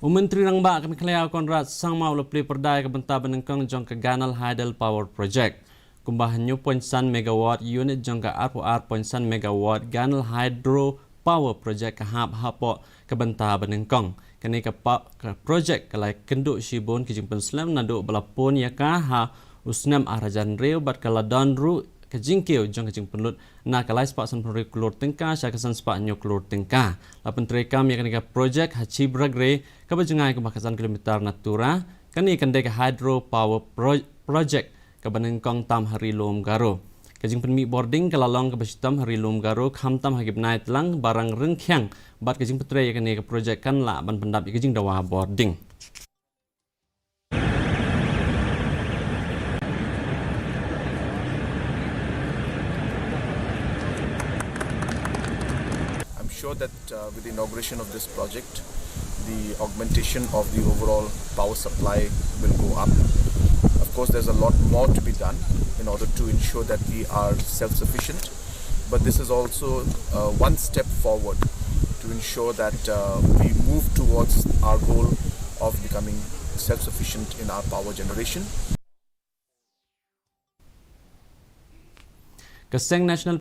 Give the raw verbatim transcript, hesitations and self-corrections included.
U Myntri Rangbah ka Meghalaya Conrad Sangma u la plie pyrda ïa ka bynta banyngkong jong ka Ganal Hydel Power Project. Kumba hynñiew point san megawatt unit jong ka arphew ar point san megawatt Ganal Hydro Power Project ka hap hapoh ka bynta banyngkong. Kane ka, pa, ka project ka la ïakynduh shibun ki jingpynslem naduh ba la pun ïa ka ha u snem ar hajar hynriew bad ka la don ruh ka jingkiew jong ka jingpynlut na ka lai spah san phew hynriew klur tyngka sha ka san spah hynñiew klur tyngka. La pyntreikam ïa kane ka project ha Chibragre kaba jngai kumba ka san kilometer na Tura. Kane kan dei ka hydro power pro-, project kaba nyngkong tam ha Ri Lum Garo. Ka jingpynmih bording ka la long kaba shitom ha Ri Lum Garo khamtam ha ki bnai tlang ba rang ryngkhiang bad ka jingpyntrei ïa kane ka project kan lah ban pyndap ïa ka jingdawa bording. I'm sure that uh, with the inauguration of this project, the augmentation of the overall power supply will go up. Of course, there's a lot more to be done in order to ensure that we are self-sufficient. But this is also uh, one step forward to ensure that uh, we move towards our goal of becoming self-sufficient in our power generation. Ka Seng National